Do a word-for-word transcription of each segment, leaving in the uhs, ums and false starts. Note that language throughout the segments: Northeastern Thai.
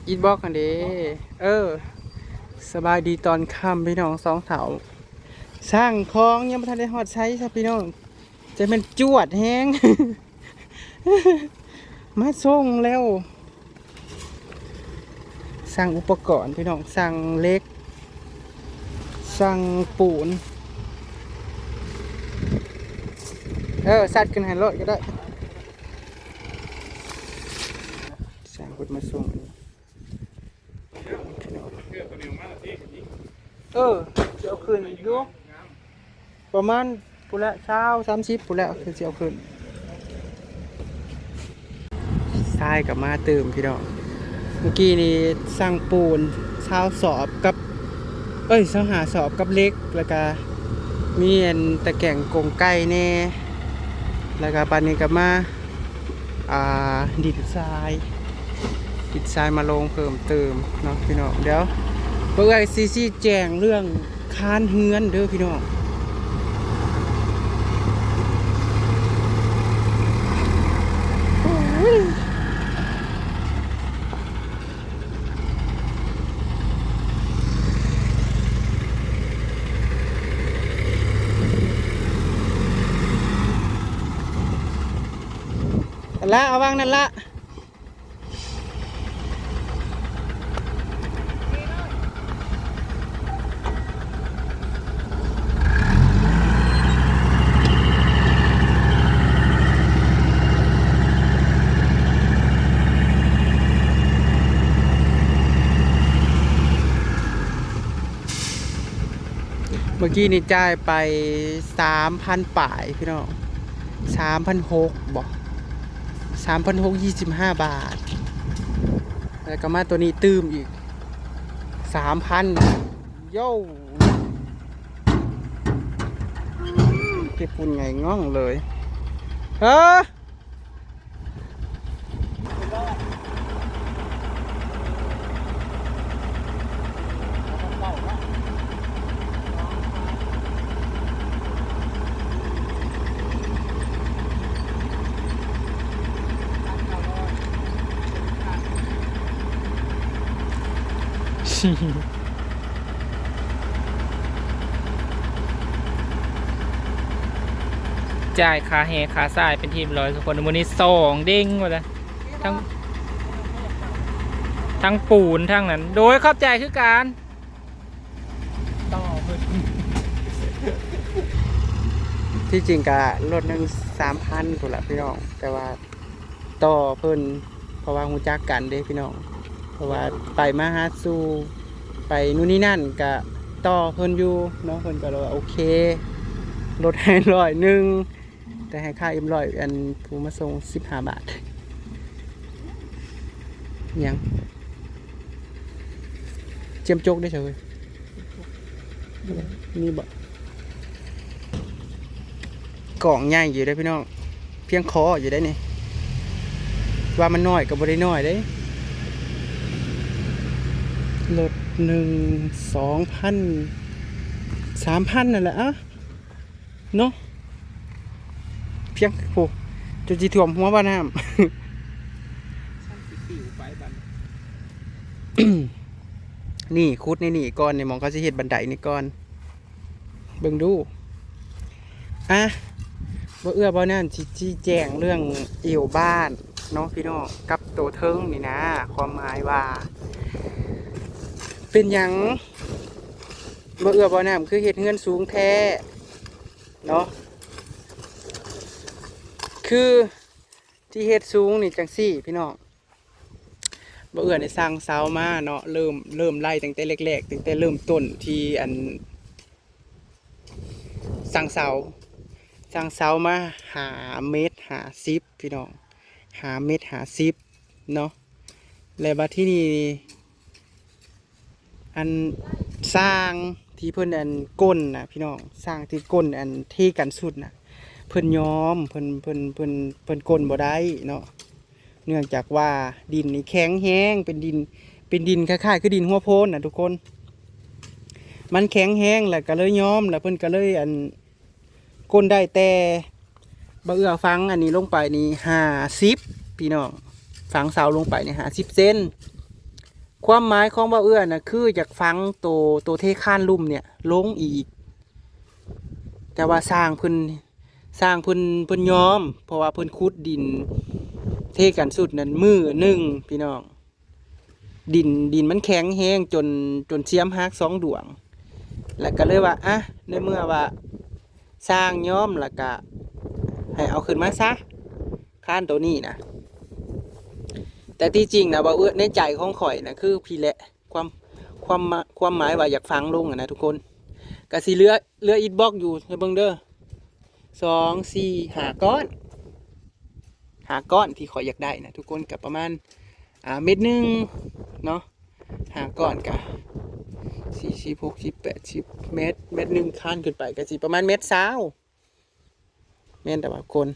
อีทบอกกันเด้ เออ สบายดีตอนค่ำพี่น้องสองเฒ่า สั่งของยังบ่ทันได้ฮอดไสซะพี่น้อง จะแม่นจวดแฮง มาส่งแล้ว สั่งอุปกรณ์พี่น้อง สั่งเหล็ก สั่งปูน เออ สัตว์ขึ้นให้รถก็ได้ สั่งคนมาส่ง เออ สิเอาขึ้นอยู่ ประมาณพุ้นละซาว สามสิบพุ้นละ คือสิเอาขึ้น ทรายก็มาเติมพี่น้อง เมื่อกี้นี้สั่งปูนซาวสอบกับ เอ้ย ซาวห้าสอบกับเหล็ก แล้วก็มีอันตะแกรงกรงไก่แน่ แล้วก็บัดนี้ก็มา อ่า ดินทราย ดินทรายมาลงเพิ่มเติมเนาะพี่น้อง เดี๋ยวบ่เอื้อยสิชี้แจงเรื่องคานเฮือนเด้อพี่น้อง นั่นละ เอาวางนั่นละ เมื่อกี้นี่จ่ายไปสามพันปลายพี่น้อง สามพันหกบ่ สามพันหก ยี่สิบห้าบาท แล้วก็มาตัวนี้ตื่มอีก สามพัน โย่ เก็บฝุ่นไงง่องเลย เฮ้อ จ่ายค่าแฮค่าทรายเป็นที่เรียบร้อยทุกคน มื้อนี้สองเด้งหมดเลย ทั้ง ทั้งปูนทั้งนั้น โดยขอบใจคือกัน ต่อเพิ่น ที่จริงกะรถหนึ่งสามพันพุ้นละพี่น้อง แต่ว่าต่อเพิ่น เพราะว่าฮู้จักกันเด้พี่น้อง เพราะว่าไปมาหาสู่ ไปนู่นนี่นั่นกะต่อเพิ่นอยู่เนาะ เพิ่นก็เลยว่าโอเค ลดให้ร้อยหนึ่ง แต่ให้ค่าเอ็มร้อย อันผู้มาส่งสิบห้าบาท ยัง เจียมจกได้เฉย นี่บ่ กล่องใหญ่อยู่เด้อพี่น้อง เพียงคออยู่ได้นี่ ว่ามันน้อยก็บ่ได้น้อยเด้ รถหนึ่ง สองพัน สามพันนั่นแหละอะ เนาะ เพียง โห จนสิท่วมหัวบ่น้ำ นี่ขุดในนี่ก่อน นี่หม่องเขาสิเฮ็ดบันไดนี่ก่อน เบิ่งดู อ่ะ บ่เอื้อบ่นั่น สิชี้แจงเรื่องเอวบ้านเนาะพี่น้อง กับโตเทิงนี่นะ ความหมายว่า เป็นหยัง บ่เอื้อบ่นั่น คือเฮ็ดเฮือนสูงแท้ เนาะ คือที่เฮ็ดสูงนี่จั่งซี้พี่น้อง บ่เอื้อได้สั่งเสามาเนาะ เริ่ม เริ่มไล่ตั้งแต่แรกๆ ตั้งแต่เริ่มต้นที่อัน สั่งเสา สั่งเสามาห้าเมตรห้าสิบพี่น้อง ห้าเมตรห้าสิบเนาะ และบัดที่นี่ อันช่างที่เพิ่นอันก้นน่ะพี่น้อง ช่างที่ก้นอันเทกันสุดน่ะ เพิ่นยอม เพิ่น เพิ่น เพิ่น เพิ่นก้นบ่ได้เนาะ เนื่องจากว่าดินนี่แข็งแฮง เป็นดิน เป็นดินคล้ายๆ คือดินหัวโพนน่ะทุกคน มันแข็งแฮงแล้วก็เลยยอม แล้วเพิ่นก็เลยอัน ก้นได้แต่บ่เอื้อฝังอันนี้ลงไปนี่ห้าสิบพี่น้อง ฝังเสาลงไปนี่ห้าสิบเซน ความหมายของบ่าวเอื้อน่ะ คืออยากฝังโต โตเทคานลุ่มเนี่ยลงอีก แต่ว่าช่างเพิ่น ช่างเพิ่น เพิ่นยอม เพราะว่าเพิ่นขุดดินเทกันสุดนั้นมื้อหนึ่งพี่น้อง ดิน ดินมันแข็งแฮงจน จนเสียมหักสองด้วง แล้วก็เลยว่า อ่ะ ในเมื่อว่าช่างยอม แล้วก็ให้เอาขึ้นมาซะ คานตัวนี้นะ แต่ที่จริงนะบ่าวเอื้อ ในใจของข่อยนะ คือพี้แหละ ความ ความมา ความหมายว่าอยากฝังลงอะนะทุกคน ก็สิเหลือ เหลืออิฐบล็อกอยู่ ให้เบิ่งเด้อ สอง สี่ ห้าก้อน ห้าก้อนที่ข่อยอยากได้นะทุกคน ก็ประมาณ อ่า เมตรหนึ่งเนาะ ห้าก้อนก็ สี่ สิบ หก สิบ แปด สิบ เมตร เมตรหนึ่งคานขึ้นไปก็สิประมาณเมตรซาว แม่นแต่ว่าคน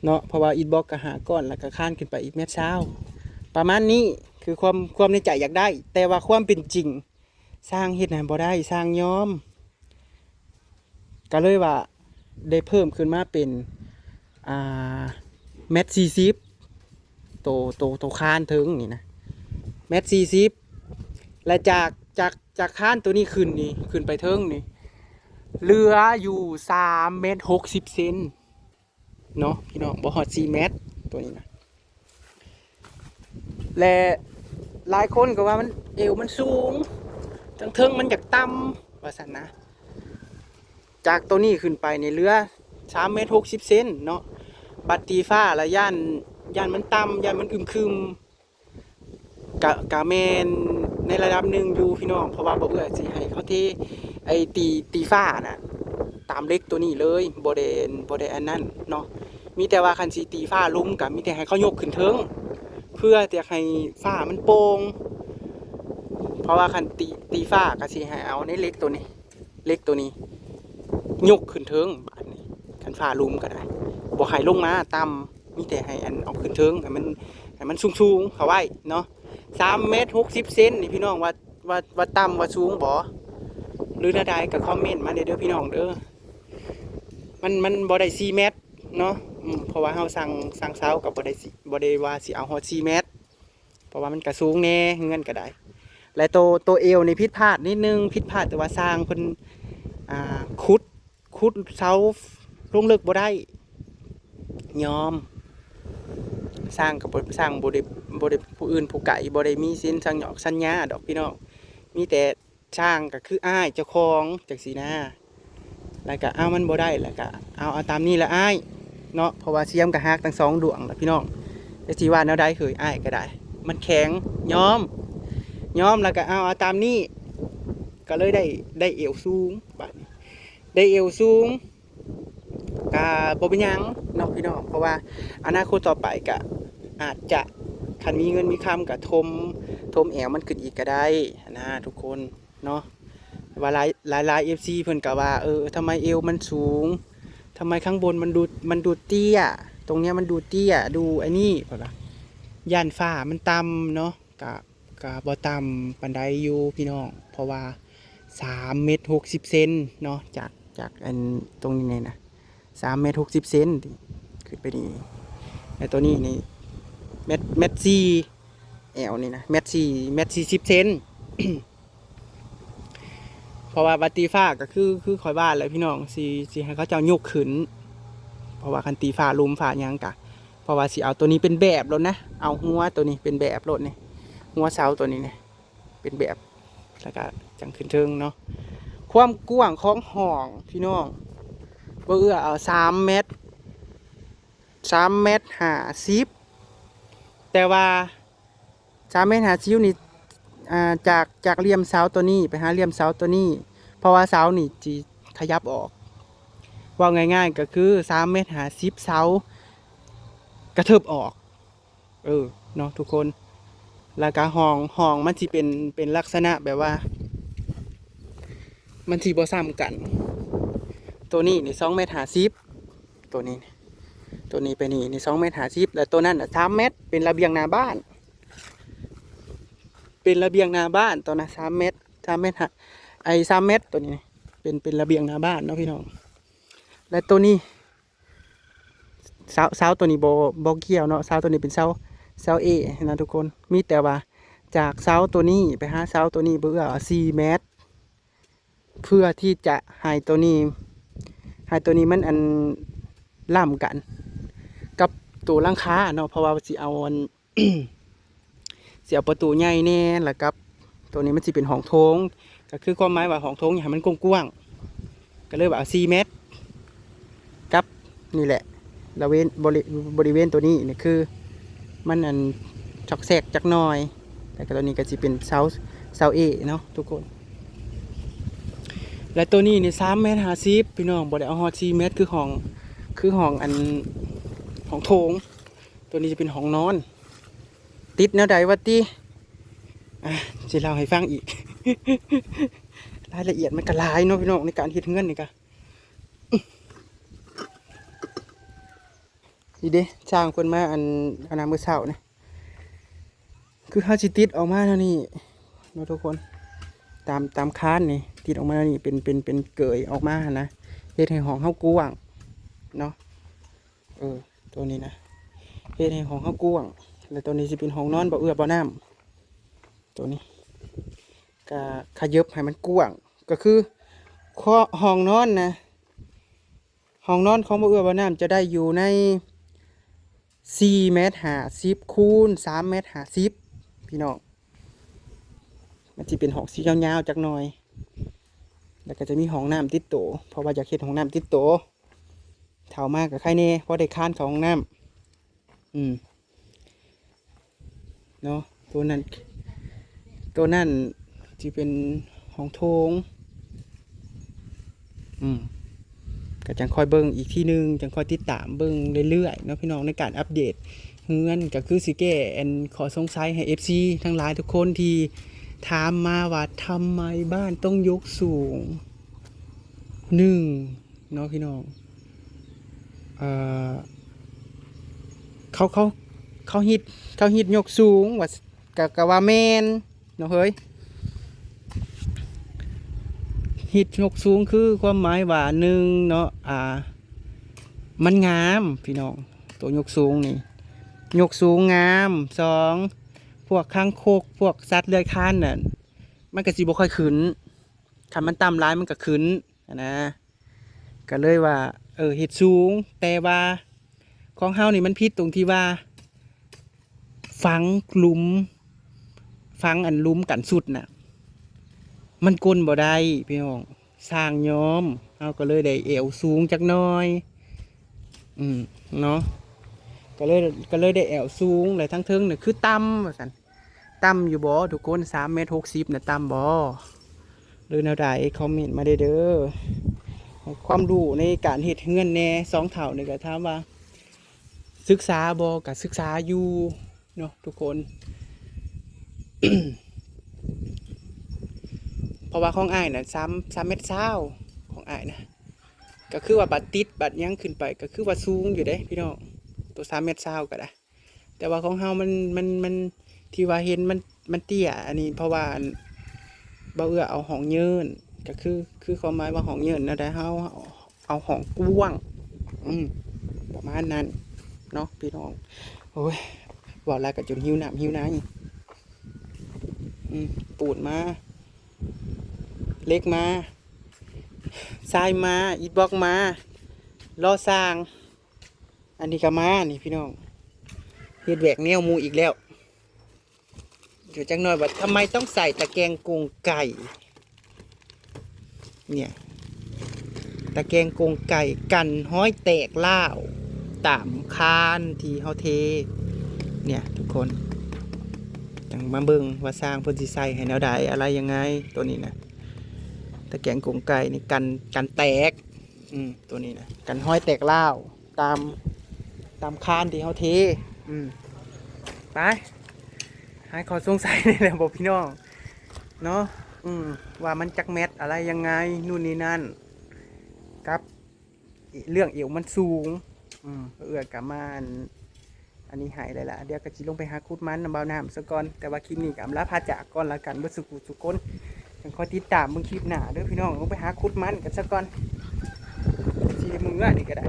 เนาะ เพราะว่าอิฐบล็อกก็ห้าก้อน แล้วก็คานขึ้นไปอีกเมตรซาว ประมาณนี้ คือความ ความในใจอยากได้ แต่ว่าความเป็นจริง ช่างเฮ็ดให้บ่ได้ ช่างยอม ก็เลยว่าได้เพิ่มขึ้นมาเป็น อ่า เมตรสี่สิบ โต โต โตคานเทิงนี่นะ เมตรสี่สิบ และจาก จาก จากคานตัวนี้ขึ้นนี่ ขึ้นไปเทิงนี่ เหลืออยู่สามเมตรหกสิบเซนเนาะพี่น้อง บ่ฮอดสี่เมตร ตัวนี้นะ และหลายคนก็ว่ามัน เอวมันสูง เทิงๆ มันอยากต่ำ ว่าซั่นนะ จากตัวนี้ขึ้นไปนี่เหลือสามเมตรหกสิบเซนเนาะ บัดตีฟ้าละย้าน ย้านมันต่ำ ย้านมันอึมครึม กะ กะแม่นในระดับหนึ่งอยู่พี่น้อง เพราะว่าบ่าวเอื้อสิให้เขาเท ไอ้ตี ตีฝ้าน่ะ ตามเหล็กตัวนี้เลย บ่ได้ บ่ได้อันนั้นเนาะ มีแต่ว่าคันสิตีฝ้าลุ่มกะมีแต่ให้เขายกขึ้นเทิง เพื่อจะให้ฝ้ามันโป่ง เพราะว่าคันตี ตีฝ้ากะสิให้เอาในเหล็กตัวนี้ เหล็กตัวนี้ ยกขึ้นเทิง บาดนี้ คันฝ้าลุ่มก็ได้ บ่ให้ลงมาต่ำ มีแต่ให้อันเอาขึ้นเทิง ให้มัน ให้มันสูงๆ เข้าไว้เนาะ สามเมตรหกสิบเซนนี่พี่น้อง ว่า ว่า ว่าต่ำว่าสูงบ่ หรือแนวใดก็คอมเมนต์มาเด้อพี่น้องเด้อ มัน มันบ่ได้สี่เมตรเนาะ อืม เพราะว่าเฮาสั่ง สั่งเสาก็บ่ได้สิ บ่ได้ว่าสิเอาฮอดสี่เมตร เพราะว่ามันก็สูงแน่ เฮือนก็ได้ และโต โตเอวนี่ผิดพลาดนิดนึง ผิดพลาดแต่ว่าช่างเพิ่น อ่า ขุด ขุดเสาลงเลิกบ่ได้ ยอม ช่างก็บ่ ช่างบ่ได้ บ่ได้ผู้อื่นผู้ไกล บ่ได้มีเซ็นสัญญา สัญญาดอกพี่น้อง มีแต่ช่างก็คืออ้ายเจ้าของจังซี้นะ แล้วก็เอามันบ่ได้ แล้วก็เอา เอาตามนี้ละอ้ายเนาะ เพราะว่าเสียมก็หักทั้งสองด้วงละพี่น้อง จักสิว่าแนวใด เฮ้ย อ้ายก็ได้ มันแข็ง ยอม ยอม แล้วก็เอา เอาตามนี้ ก็เลยได้ ได้เอวสูง บาดนี้ ได้เอวสูง ก็บ่เป็นหยังเนาะพี่น้อง เพราะว่าอนาคตต่อไปก็อาจจะ คันมีเงินมีคำก็ถม ถมแอวมันขึ้นอีกก็ได้นะทุกคนเนาะ ว่าหลาย หลาย หลาย เอฟซี เพิ่นก็ว่า เออ ทำไมเอวมันสูง ทำไมข้างบนมันดู มันดูเตี้ย ตรงเนี้ยมันดูเตี้ย ดูไอ้นี่ เพิ่นว่า ย้านฝ้ามันต่ำเนาะ ก็ ก็บ่ต่ำปานใดอยู่พี่น้อง เพราะว่าสามเมตรหกสิบเซนเนาะ จาก จากอันตรงนี้เนี่ยนะ สามเมตรหกสิบเซน ขึ้นไปนี่ แล้วตัวนี้นี่ เมตร เมตรสี่ แอวนี่นะ เมตรสี่ เมตรสี่สิบเซน เพราะว่าบัดตีฝ้าก็คือ คือข่อยว่าแหละพี่น้อง สิ สิให้เขาเจ้ายกขึ้น เพราะว่าคันตีฝ้าลุ่มฝ้าหยังกะ เพราะว่าสิเอาตัวนี้เป็นแบบโลดนะ เอาหัวตัวนี้เป็นแบบโลดนี่ หัวเสาตัวนี้เนี่ย เป็นแบบ แล้วก็จังขึ้นเทิงเนาะ ความกว้างของห้องพี่น้อง บ่าวเอื้อเอาสามเมตร สามเมตรห้าสิบ แต่ว่าสามเมตรห้าสิบนี่ อ่า จาก จากเหลี่ยมเสาตัวนี้ไปหาเหลี่ยมเสาตัวนี้ เพราะว่าเสานี่สิขยับออก เว้าง่ายๆ ก็คือสามเมตรห้าสิบ เสากระเถิบออก เออ เนาะทุกคน แล้วก็ห้อง ห้องมันสิเป็น เป็นลักษณะแบบว่า มันสิบ่ซ้ำกัน ตัวนี้นี่สองเมตรห้าสิบ ตัวนี้ ตัวนี้ไปนี่ นี่สองเมตรห้าสิบ แล้วตัวนั้นน่ะสามเมตร เป็นระเบียงหน้าบ้าน เป็นระเบียงหน้าบ้านตัวนะ สามเมตร สามเมตรห้า ไอ้สามเมตรตัวนี้นี่ เป็น เป็นระเบียงหน้าบ้านเนาะพี่น้อง และตัวนี้ เสา เสาตัวนี้บ่ บ่เกี่ยวเนาะ เสาตัวนี้เป็นเสา เสาเอนะทุกคน มีแต่ว่า จากเสาตัวนี้ไปหาเสาตัวนี้บ่เอื้อเอาสี่เมตร เพื่อที่จะให้ตัวนี้ ให้ตัวนี้มันอันล้ำกัน กับตัวหลังคาเนาะ เพราะว่าสิเอาอัน สิเอาประตูใหญ่แน่ แล้วกับตัวนี้มันสิเป็นห้องโถง ก็คือความหมายว่าห้องโถงอยากให้มันกว้างๆ ก็เลยว่าเอาสี่เมตร กับนี่แหละ บริเวณ บริ บริเวณตัวนี้นี่คือ มันอันซอกแซกจักหน่อย แล้วก็ตัวนี้ก็สิเป็นเสา เสาเอเนาะทุกคน และตัวนี้นี่สามเมตรห้าสิบ พี่น้อง บ่ได้เอาฮอดสี่เมตร คือห้อง คือห้องอัน ห้องโถง ตัวนี้จะเป็นห้องนอน ติดแนวใดวะติ อ่ะ สิเล่าให้ฟังอีก รายละเอียดมันก็หลายเนาะพี่น้อง ในการเฮ็ดเฮือนนี่ก็ นี่เด้ ช่างเพิ่นมาอัน อันนั้นมื้อเช้านี่ คือเฮาสิติดออกมาแนวนี้เนาะทุกคน ตาม ตามคานนี่ ติดออกมาแนวนี้ เป็น เป็น เป็นเกยออกมาหั้นนะ เฮ็ดให้ห้องเฮากว้างเนาะ เออ ตัวนี้นะ เฮ็ดให้ห้องเฮากว้าง แล้วตัวนี้สิเป็นห้องนอนบ่าวเอื้อบ่าวน้ำ ตัวนี้ ก็ขยับให้มันกว้าง ก็คือ ข้อ ห้องนอนนะ ห้องนอนของบ่าวเอื้อบ่าวน้ำจะได้อยู่ในสี่เมตรห้าสิบคูณสามเมตรห้าสิบ พี่น้อง มันสิเป็นห้องสียาวๆจักหน่อย แล้วก็จะมีห้องน้ำติดโต เพราะว่าอยากเฮ็ดห้องน้ำติดโต เฒ่ามาก็ไคแหน่ พอได้คานเข้าห้องน้ำ อืม เนาะ ตัวนั้น ตัวนั้นสิเป็นห้องโถง อืม ก็จั่งค่อยเบิ่งอีกทีหนึ่ง จั่งค่อยติดตามเบิ่งเรื่อยๆเนาะพี่น้อง ในการอัปเดตเฮือน ก็คือสิแก้อันข้อสงสัยให้ เอฟซี ทั้งหลายทุกคนที่ถามมาว่าทำไมบ้านต้องยกสูง หนึ่ง เนาะพี่น้อง เอ่อ เขา เขา เขาฮิต เขาฮิตยกสูงว่า ก็ ก็ว่าแม่นเนาะเฮ้ย ฮิตยกสูงคือความหมายว่า หนึ่ง เนาะ อ่า มันงามพี่น้อง ตัวยกสูงนี่ ยกสูงงาม สอง พวกคางคก พวกสัตว์เลื้อยคลานนั่น มันก็สิบ่ค่อยขึ้น คันมันต่ำหลายมันก็ขึ้นหั้นนะ ก็เลยว่า เออ เฮ็ดสูง แต่ว่าของเฮานี่มันผิดตรงที่ว่า ฝังหลุม ฝังอันหลุมกันสุดน่ะ มันก้นบ่ได้พี่น้อง ช่างยอม เฮาก็เลยได้แอวสูงจักหน่อย อืม เนาะ ก็เลย ก็เลยได้แอวสูง และทั้งเทิงนี่คือต่ำว่าซั่น ต่ำอยู่บ่ทุกคน สามเมตรหกสิบน่ะ ต่ำบ่ หรือแนวใด คอมเมนต์มาได้เด้อ ให้ความรู้ในการเฮ็ดเฮือนแหน่ สองเฒ่านี่ก็ถามว่า ศึกษาบ่ ก็ศึกษาอยู่เนาะทุกคน เพราะว่าของอ้ายน่ะ สาม สามเมตรซาว ของอ้ายนะ ก็คือว่าบัดติดบัดหยังขึ้นไป ก็คือว่าสูงอยู่เด้พี่น้อง ตัวสามเมตรซาวก็ได้ แต่ว่าของเฮามัน มัน มัน ที่ว่าเห็นมัน มันเตี้ย อันนี้เพราะว่าอัน บ่าวเอื้อเอาห้องเยิน ก็คือ คือความหมายว่าห้องเยินแนวใด เฮาเอาห้องกว้าง อืม ประมาณนั้นเนาะพี่น้อง โอ้ย เว้าหลายก็จนหิวน้ำหิวใน อืม ปูนมา เหล็กมา ทรายมา อิฐบล็อกมา รอช่าง อันนี้ก็มานี่พี่น้อง เฮ็ดแหวกแนวหมู่อีกแล้ว เดี๋ยวจักหน่อยว่าทำไมต้องใส่ตะแกรงกรงไก่ เนี่ย ตะแกรงกรงไก่กันฮอยแตกร้าวตามคานที่เฮาเท เนี่ยทุกคน จั่งมาเบิ่งว่าช่างเพิ่นสิใส่ให้แนวใด อะไรยังไง ตัวนี้นะ ตะแกรงกรงไก่นี่กัน กันแตก อืม ตัวนี้นะ กันฮอยแตกร้าวตาม ตามคานที่เฮาเท อืม ไป หายข้อสงสัยนี่แหละบ่พี่น้อง เนาะ อืม ว่ามันจักแมตรอะไรยังไง นู่นนี่นั่น กับ เรื่องเอวมันสูง อืม เอื้อกะมาอัน อันนี้ให้แล้วล่ะ เดี๋ยวก็สิลงไปหาขุดมันนำบ่าวน้ำซะก่อน แต่ว่าคลิปนี้ก็อำลาพาจากก่อนละกัน เบิดสุขุสุคน จั่งคอยติดตามเบิ่งคลิปหน้าเด้อพี่น้อง ลงไปหาขุดมันกันซะก่อน สิเมือนี่ก็ได้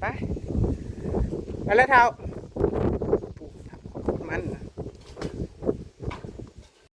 ไป ไปแล้วเฒ่า